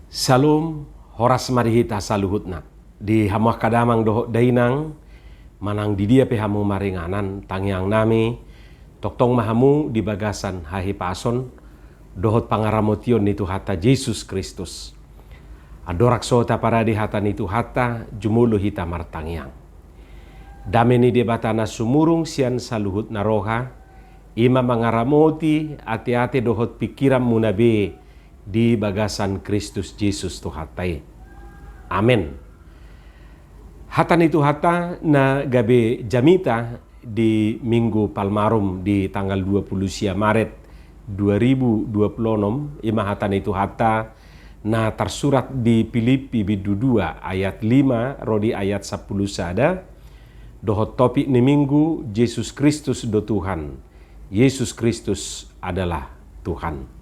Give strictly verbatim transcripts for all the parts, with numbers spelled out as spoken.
Salom, horas ma di hita saluhutna. Di hamu angka damang dohot dainang, manang di dia pe hamu maringanan, tangiang nami, tongtong ma hamu di bagasan hahipason dohot pangaramotion ni Tuhanta Jesus Kristus. Andorang so taparade hata ni Tuhanta, jumolo hita martangiang. Dame ni Debata na sumurung sian saluhut na roha, i ma mangaramoti ateate dohot pingkiranmuna be di bagasan Kristus Jesus Tuhanta i. Amen. Hata ni Tuhanta na gabe jamita di Minggu Palmarum di tanggal dua puluh sia Maret dua ribu dua puluh enam, i ma hata ni Tuhanta na tarsurat di Pilippi bindu dua ayat lima ro di ayat sampulu sada, dohot topik ni Minggu, Jesus Kristus do Tuhan. Yesus Kristus adalah Tuhan.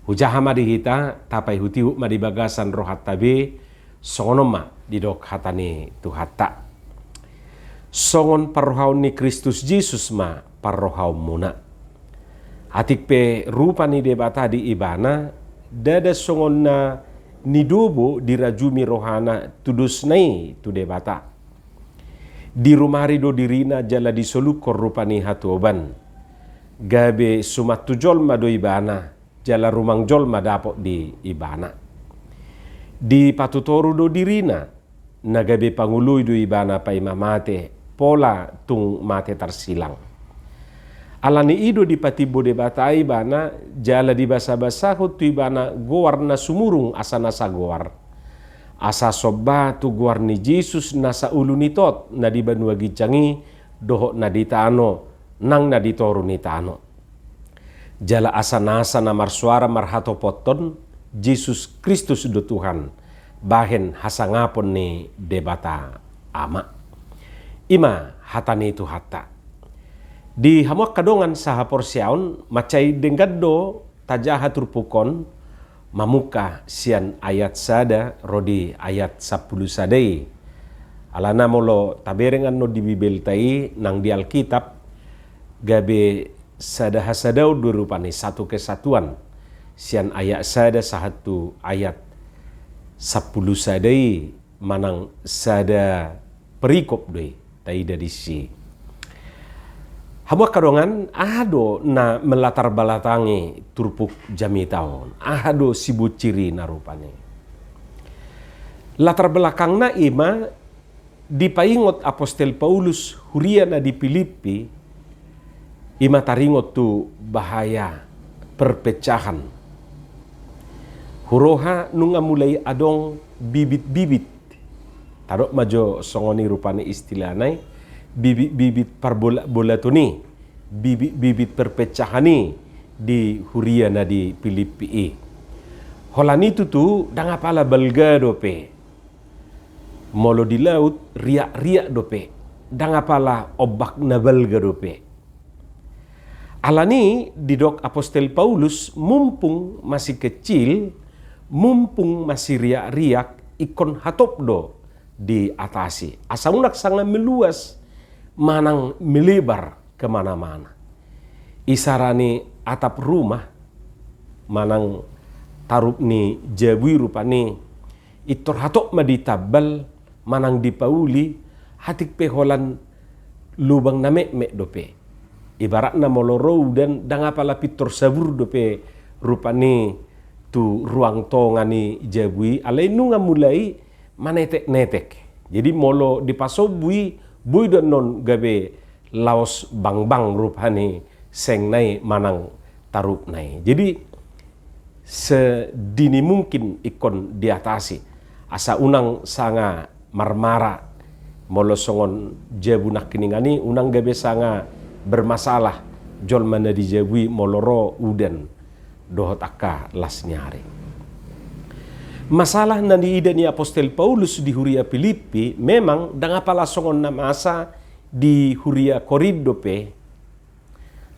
Hujaha ma di hita, tapaihutihut ma di bagasan rohanta be, songon on ma didok hata ni Tuhanta. Songon parrohaon ni Kristus Jesus ma parrohaonmuna. Atik pe rupa ni Debata di ibana, ndada songon na nidobo dirajumi rohana tudosna i tu Debata. Dirumari do dirina jala disolukhon rupa ni hatoban. Gabe suman tu jolma do ibana, jala rumang jolma dapot di ibana. Dipatutoru do dirina, na gabe pangoloi do ibana paima mate, pola tung mate tarsilang. Alani i do dipatimbo Debata ibana, jala dibasabasahon tu ibana goar na sumurung asa na sagoar. Asa somba tu goar ni Jesus na saulu ni tot, na di banua ginjang i, dohot na di tano, nang na di toru ni tano. Jala asa nasa na marsuara marhatopothon, Jesus Kristus do Tuhan, bahen hasangapon ni Debata Ama. I ma hata ni Tuhanta. Di hamu angka dongan sahaporseaon, mansai denggan do tajaha turpuk on, mamungka sian ayat sada ro di ayat sampulu sada i. Alana molo tabereng annon di Bibelta i nang di Alkitab, gabe sada hasadaon do rupani, satu kesatuan. Sian ayat sada sahat tu ayat sampulu sada i, manang sada perikop do i taida disi. Hamu angka dongan, aha do na melatarbalakangi turpuk jamita on? Aha do siboncirina rupani? Latar belakangna i ma dipaingot Apostel Paulus huria na di Pilippi, i ma taringot tu bahaya perpecahan. Huroha nunga mulai adong bibit-bibit. Tadok ma jo songon i rupani istilahna i, bibit-bibit parbolatbolaton i, bibit-bibit perpecahan i di huria na di Pilippi i. Holan i tutu ndang apala balga dope. Molo di laut, riak-riak dope, ndang apala ombak na balga dope. Alani didok Apostel Paulus, mumpung masih kecil, mumpung masih riak-riak, ingkon hatop do diatasi. Asa unang sanga meluas manang melebar kemana-mana. Isarani atap rumah manang tarup ni jabu i rupani, pintor hatop ma ditambal manang dipauli, atik pe holan lubang na metmet dope. Ibaratna molo ro udan, ndang apala pintor sabur dope rupani tu ruang tonga ni jabu i, alai nunga mulai manetek-netek. Jadi molo dipasombu i, boi do annon gabe laos bangbang rupani sengna i manang tarupna i. Jadi sedini mungkin ingkon diatasi, asa unang sanga marmara. Molo songon jabu nangkiningan i, unang gabe sanga bermasalah jolma na di jabu i molo ro udan dohot angka las ni ari. Masalah na niida ni Apostel Paulus di huria Pilippi memang ndang apala songon na masa di huria Korint dope.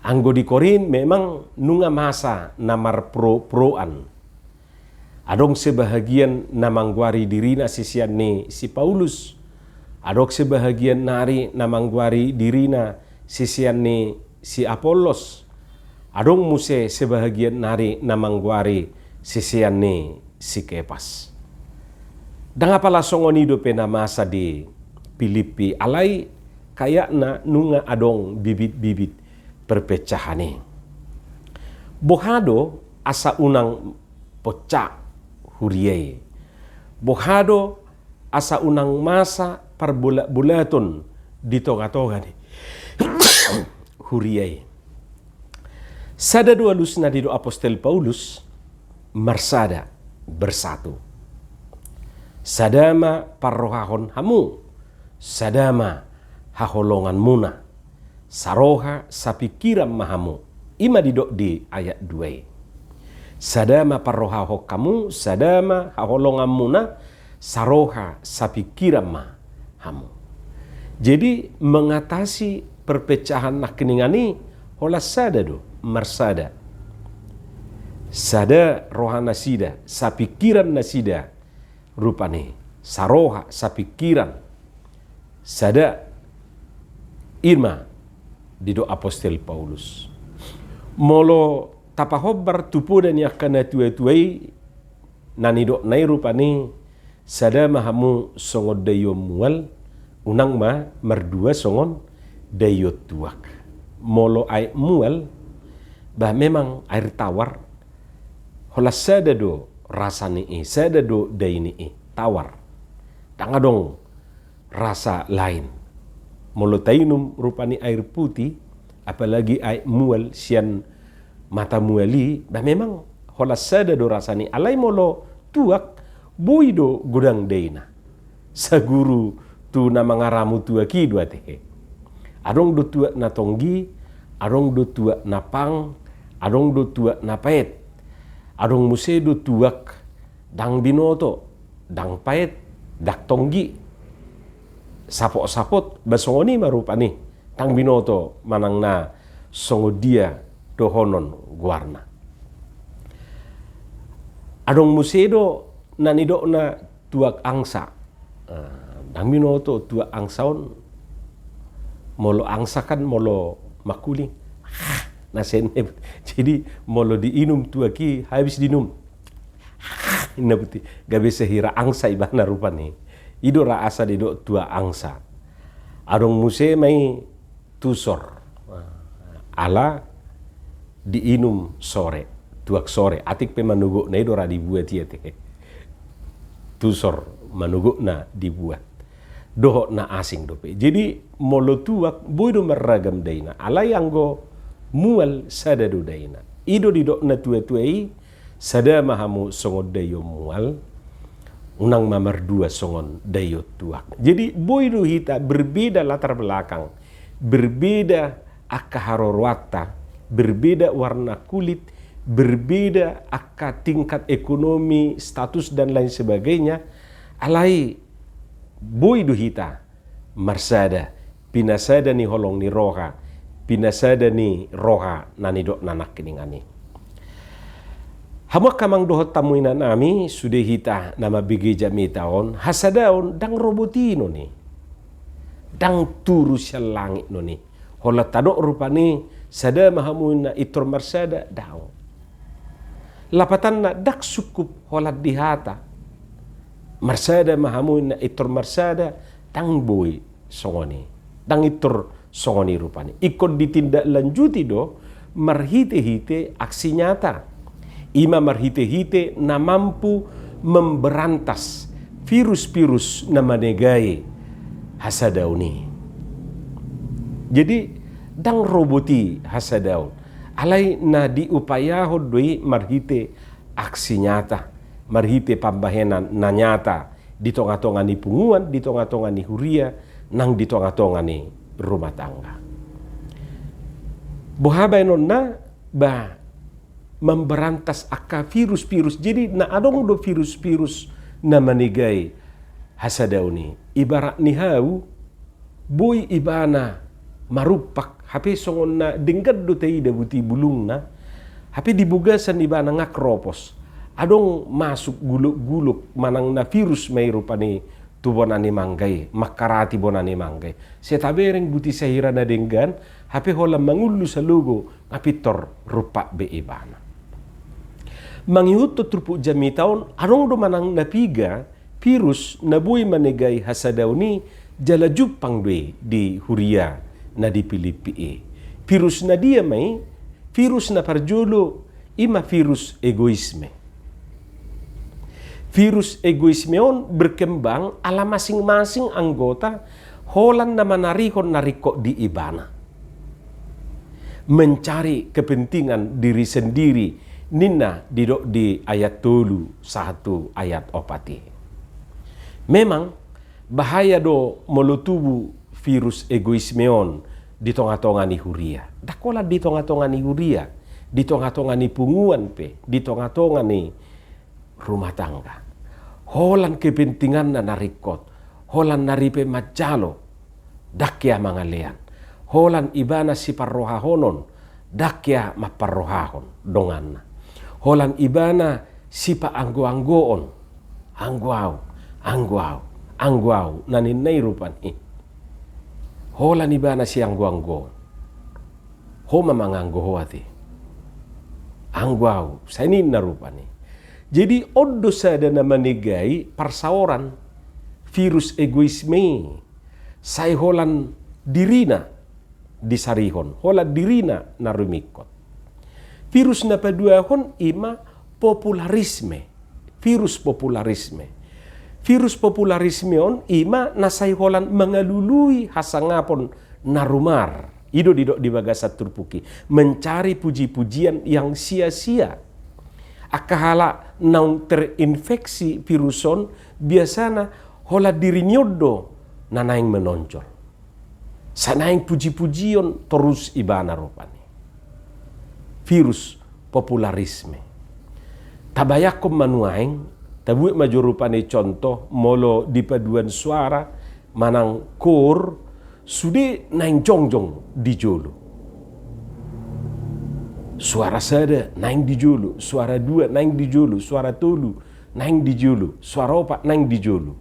Anggo di Korint memang nunga masa na marproproan. Adong sebahagian na manggoari dirina sisean ni si Paulus. Adong sebahagian nari na manggoari dirina sisean ni si Apollos. Adong muse sebahagian nari na manggoari sisean ni si Kepas. Ndang apala songon i dope na masa di Pilippi, alai kayakna nunga adong bibit-bibit perpecahan i. Boha do asa unang pecah huria i? Boha do asa unang masa parbolat-bolaton di tonga-tonga ni huria i? Sada do alusna didok apostel Paulus, marsada, bersatu. Sada ma parrohahon hamu, sada ma haholonganmuna, saroha sapingkiran ma hamu. I ma didok di ayat dua i. Sada ma parrohahon hamu, sada ma haholonganmuna, saroha sapingkiran ma hamu. Jadi mengatasi perpecahan nangkiningan i, holan sada do, marsada. Sada rohanasida, sapingkiran nasida, rupani saroha, sapingkiran, sada. I ma didok apostel Paulus. Molo tapahombar tu poda ni angka natua-tua i, na nidokna i rupani, sada ma hamu songon daion mual, unang ma mardua songon daion tuak. Molo aek mual, bah, memang air tawar, holan sada do rasa ni i, sada do dai ni i, tawar. Ndang adong rasa lain. Molo tainum rupani air putih, apalagi aek mual sian mata mual i, bah, memang holan sada do rasa ni i. Alai molo tuak, boi do godang daina. Saguru tu na mangaramu tuak i do ate. Adong do tuak na tonggi, adong do tuak na pang, adong do tuak na paet. Adong muse do tuak ndang binoto, ndang paet, ndang tonggi, sapot-sapot, bah, songon i ma rupani, ndang binoto manang na songon dia dohonon goarna. Adong muse do na nidokna tuak angsa. Ah, ndang binoto tuak angsa on. Molo angsa kan molo mangkuling, na senne. Jadi molo diinum tuak i, habis diinum, na putih, gabe sahira angsa ibana rupani. I do ra asa didok tuak angsa. Adong muse ma i tusor. Ala diinum sore, tuak sore, atik pe manogotna i do ra dibuat i ate. Tusor manogotna dibuat. Dohot na asing dope. Jadi molo tuak, boi do marragam daina. Alai anggo mual, sada do daina. I do didok natua-tua i, sada ma hamu songon daion mual, unang ma mardua songon daion tuak. Jadi boi do hita berbeda latar belakang, berbeda angka haroroanta, berbeda warna kulit, berbeda angka tingkat ekonomi, status, dan lain sebagainya, alai boi do hita marsada, pinasada ni holong ni roha, pinasada ni roha na nidokna nangkiningan i. Hamu angka amang dohot hamu inanami, sude hita na mambege jamita on, hasadaon ndang robot i non i. Ndang turu sian langit non i. Holan tadok rupani, sada ma hamu na intor marsada, daong. Lapatanna ndang sungkup holan di hata. Marsada ma hamu na intor marsada, ndang boi songon i. Ndang intor songon i rupani. Ingkon ditindaklanjuti do marhite-hite aksi nyata. I ma marhite-hite na mampu memberantas virus-virus na manegai hasadaon i. Jadi, ndang robot i hasadaon. Alai na diupayahon do i marhite aksi nyata, marhite pambahenan na nyata di tonga-tonga ni punguan, di tonga-tonga ni huria, nang di tonga-tonga ni rumah tangga. Boha baenonna? Bah, memberantas angka virus-virus. Jadi, na adong do virus-virus na manegai hasadaon i. Ibarat ni hau, boi ibana marumpak, hape songon na denggan do taida buti bulungna, hape di bagasan ibana nga kropos. Adong masuk gulok-gulok manang na virus ma i rupani tu bona ni mangga i, mangkarati bona ni mangga i. Sai tabereng buti sahira na denggan, hape holan mangullu salogo, nga pintor rumpak be ibana. Mangihuthon turpuk jamita on, adong do manang na piga virus na boi manegai hasadaon i, jala jumpang do i di huria na di Pilippi i. Virus na dia ma i? Virus na parjolo i ma virus egoisme. Virus egoisme on berkembang ala masing-masing anggota holan na manarihon na ringkot di ibana, mencari kepentingan diri sendiri, ninna didok di ayat tolu sahat tu ayat opat i. Memang bahaya do molo tubu virus egoisme on di tonga-tonga ni huria. Ndang holan di tonga-tonga ni huria, di tonga-tonga ni punguan pe, di tonga-tonga ni rumah tangga. Holan kepentinganna na ringkot, holan na ripe manjalo, ndang hea mangalean. Holan ibana siparrohahonon, ndang hea mamparrohahon donganna. Holan ibana sipaanggo-anggoon, anggo au, anggo au, anggo au, na ninna i rupani. Holan ibana sianggo-anggoon. Ho ma manganggo ho ate. Anggo au, sai ninna rupani. Jadi on do sada na manegai parsaoran virus egoisme i, sai holan dirina disarihon, holan dirina na rumingkot. Virus na paduahon i ma popularisme. Virus popularisme. Virus popularisme on i ma na sai holan mangalului hasangapon na rumar. I do didok di bagasan turpuk i, mencari puji-pujian yang sia-sia. Angka halak naung terinfeksi virus on biasana holan dirini on do na naeng menonjol. Sai naeng puji-pujion torus ibana rupani. Virus popularisme. Tabayangkon ma nuaeng, tabuat ma jo rupani contoh, molo di paduan suara manang koor, sude naeng jongjong di jolo. Suara sada naeng di jolo, suara dua naeng di jolo, suara tolu naeng di jolo, suara opat naeng di jolo.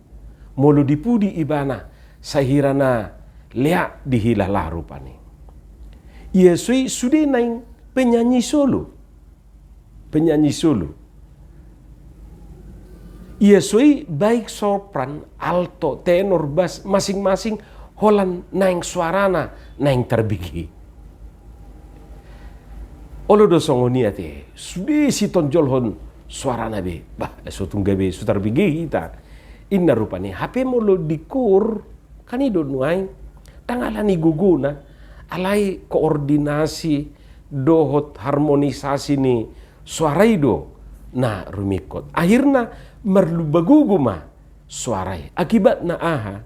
Molo di pudi ibana, sai hira na leak dihilala rupani. Ia so i sude naeng penyanyi solo. Penyanyi solo. Ia so i baik sopran, alto, tenor, bas, masing-masing holan naeng suarana naeng tarbege. Olo do songon i ate, sude sitonjolhon suarana be. Bah, so tung gabe so tarbege hita. Inna rupani, hape molo di koor, kan i do nuaeng, ndang alani gogona, alai koordinasi dohot harmonisasi ni suara i do na rumingkot. Akhirna marlumba gogo ma suara i. Akibatna aha?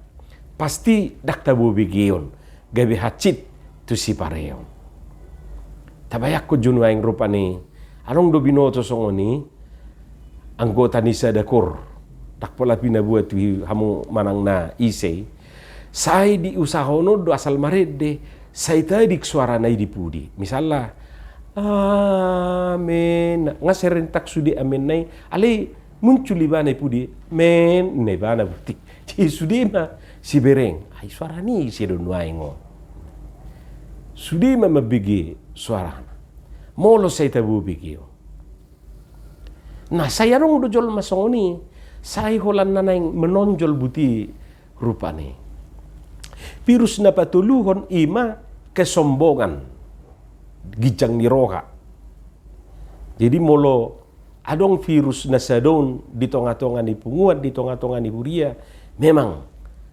Pasti ndang tabo begeon, gabe hansit tu sipareon. Tabayangkon jo nuaeng rupani, adong do binoto songon i, anggota ni sada koor, ndang pola pinaboa tu hamu manang na ise i, sai diusahahon do asal marende, sai tading suarana i di pudi. Misalna, amen. Nga serentak sude amenna i, alai muncul ibana i pudi, men, ninna ibana butik. Jadi sude ma sibereng, ai suara ni ise do nuaeng on. Sude ma mambege suarana. Molo sai tabo begeon. Nah, sai adong do jolma songon i, sai holan na naeng menonjol buti rupani. Virus na patoluhon i ma kesombongan, ginjang ni roha. Jadi molo adong virus na sada on di tonga-tonga ni punguan, di tonga-tonga ni huria, memang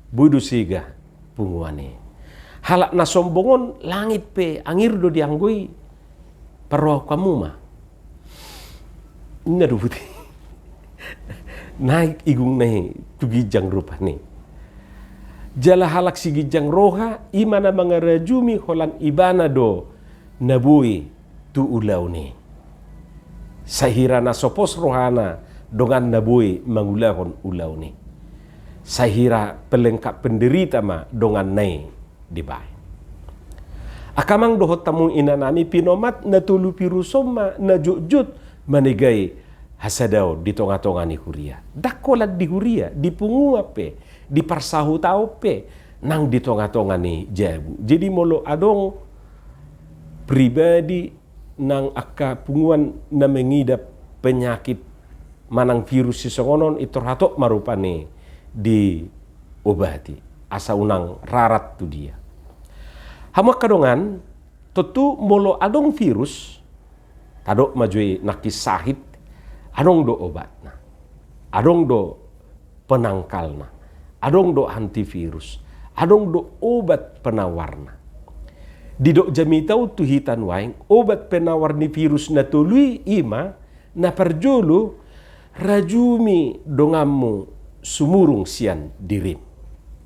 boi do sega punguan i. Halak na sombong on langit pe angir do dianggo i, parrohahon hamu ma. Inna do buti. Naik igungna i tu ginjang rupani. Jala halak siginjang roha, i ma na mangarajumi holan ibana do na boi tu ulaon i. Sai hira na so pos rohana dongan na boi mangulahon ulaon i. Sai hira pelengkap penderita ma donganna i dibaen. Angka amang dohot hamu inanami, pinomat na tolu virus on ma na jotjot manegai hasadaon di tonga-tonga ni huria. Ndang holan di huria, di punguan pe, di parsahutaon pe, nang di tonga-tonga ni jabu. Jadi molo adong pribadi nang angka punguan na mengidap penyakit manang virus sisongon on, pintor hatop ma rupani diobati asa unang rarat tu dia. Hamu angka dongan, tontu molo adong virus, tadok ma jo i nangkin sahit, adong do obatna. Adong do penangkalna. Adong do antivirus. Adong do obat penawarna. Didok jamita on tu hita nuaeng, obat penawar ni virus na tolu i ima, na parjolo, rajumi donganmu sumurung sian dirim.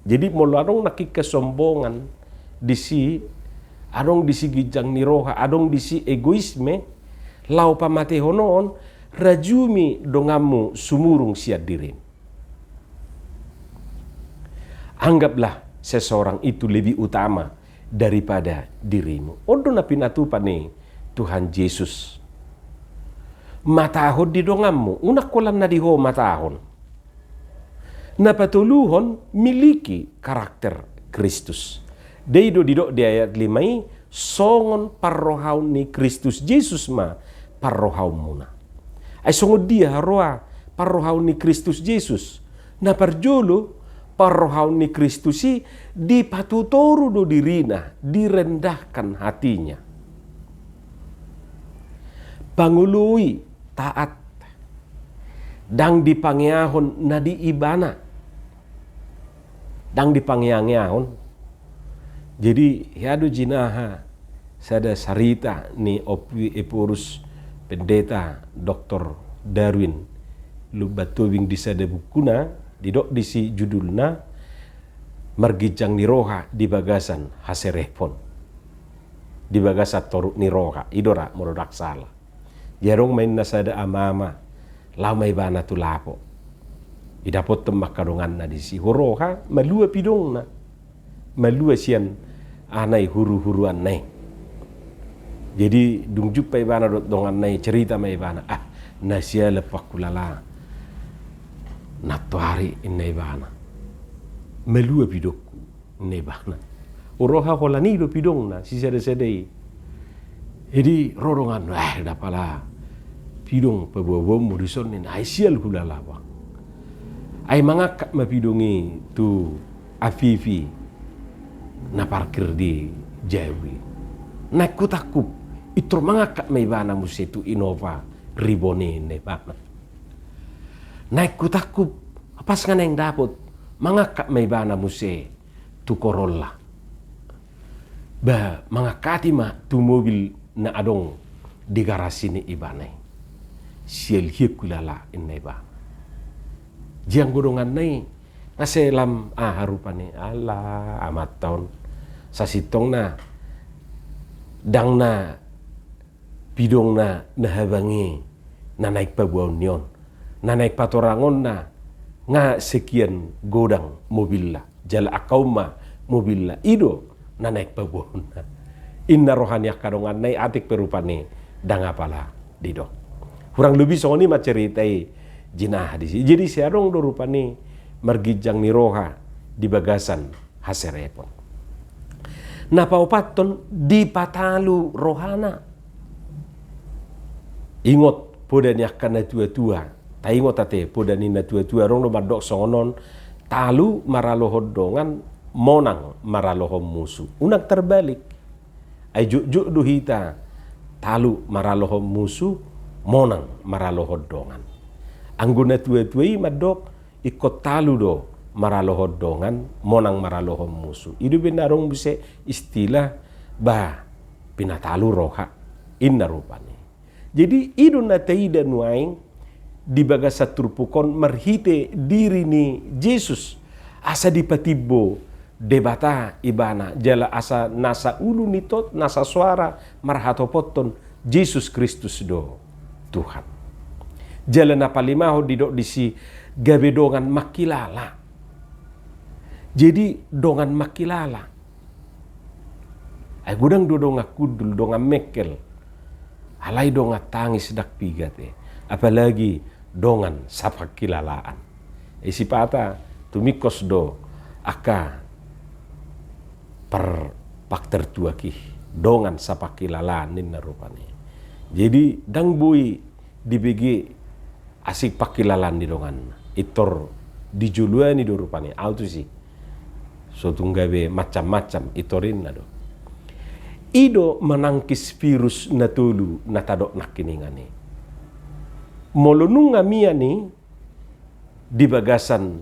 Jadi molo adong nangkin kesombongan disi, adong disi ginjang ni roha, adong disi egoisme, laho pamatehon on, rajumi donganmu sumurung sian dirim. Anggaplah seseorang itu lebih utama daripada dirimu. On do na pinatupa ni Tuhan Jesus. Matahon di donganmu, unang holan na di ho matahon. Na patoluhon, miliki karakter Kristus. Dei do didok di ayat lima i, songon parrohaon ni Kristus Jesus ma parrohaonmuna. Ai songon dia haroa parrohaon ni Kristus Jesus? Na parjolo, parrohaon ni Kristus i dipatutoru do dirina, direndahkan hatinya. Pangoloi, taat, ndang dipangeahon na di ibana. Ndang dipangeangeahon. Jadi, hea do jinaha sada sarita ni Ompu Ephorus, Pendeta Doktor Darwin Lumban Tobing di sada bukuna, didok disi judulna Marginjang ni Roha di Bagasan Haserepon. Di bagasan toruk ni roha, i do ra molo ndang sala. Jadi adong ma inna sada amama, laho ma ibana tu lapo. Didapothon ma angka donganna disi, huroha malua pidongna. Malua sian aha i, huru-huruanna i. Jadi dung jumpa ibana dohot donganna i, cerita ma ibana, ah, na siala pe hulala nantoari, inna ibana. Malua pidongku, inna ibana. Huroha holan i do pidongna sisada-sada i. Jadi ro donganna, eh, ndang pola pidong paboaboanmu dison, ninna, ai sial hulala, Bang. Ai mangangkat ma pidong i tu apipi na parkir di jabu i. Naeng hutangkup, pintor mangangkat ma ibana muse tu Innova Reborn i, inna ibana. Naeng hutangkup, pas nga naeng dapot, mangangkat ma ibana muse tu Corolla. Ba, mangangkati ma tu mobil na adong di garasi ni ibana i. Sial hian hulala, inna ibana. Jadi anggo donganna i, nga sai lam aha rupani, ala amanta on. Sasintongna, ndang na pidongna na habang i na naeng paboaon ni on. Na naeng patorangonna nga sekian godang mobilna, jala angka on ma mobilna, i do na naeng paboaonna, inna roha ni angka donganna i. Atik pe rupani ndang apala didok. Hurang lobi songon i ma cerita i jinaha disi. Jadi sai adong do rupani marginjang ni roha di bagasan haserepon. Na paopathon, dipatalu rohana. Ingot poda ni angka natuatua. Taingot ate poda ni natuatua, adong do mandok songon on, talu maralohon dongan, monang maralohon musu. Unang tarbalik. Ai jotjot do hita talu maralohon musu, monang maralohon dongan. Anggo natuatua i mandok, ingkon talu do maralohon dongan, monang maralohon musu. I do umbahen adong muse istilah, bah, pinatalu roha, inna rupani. Jadi i do na taida nuaeng di bagasan turpuk on marhite diri ni Jesus, asa dipatimbo Debata ibana, jala asa nasa ulu ni tot, nasa soara marhatopothon Jesus Kristus do Tuhan. Jala na palimahon didok disi, gabe dongan mangkilala. Jadi dongan mangkilala. Ai godang do dongan hundul, dongan mengkel. Alai dongan tangis ndang piga ate. Apalagi dongan sapangkilalaan. Ai sipata tumingkos do angka par-, partertuak i, dongan sapangkilalaan ninna rupani. Jadi ndang boi dibege asing pangkilalaan ni donganna. Pintor dijoloani do rupani, au tusi. So tung gabe macam-macam, pintor inna do. I do manangkis virus na tolu na tadok nangkiningan i. Molo nunga mian i di bagasan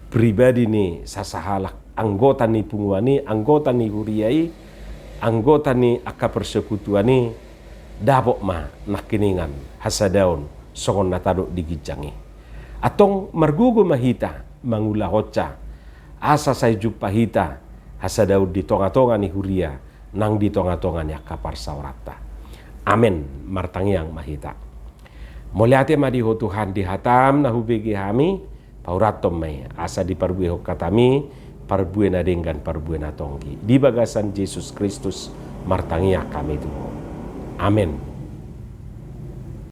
pribadi ni sasahalak, anggota ni punguan i, anggota ni huria i, anggota ni angka persekutuan i, dapot ma nangkiningan hasadaon songon na tadok di ginjang i. Antong margogo ma hita mangulahonsa, asa sai jumpa hita hasadaon di tonga-tonga ni huria nang di tonga-tonga ni angka parsaoranta. Amen. Martangiang ma hita. Mauliate ma di Ho Tuhan di hatam na hubege hami, paurathon ma i, asa diparbuehon hatami parbue na denggan, parbue na tonggi. Di bagasan Jesus Kristus martangiang hami tu Ho. Amen.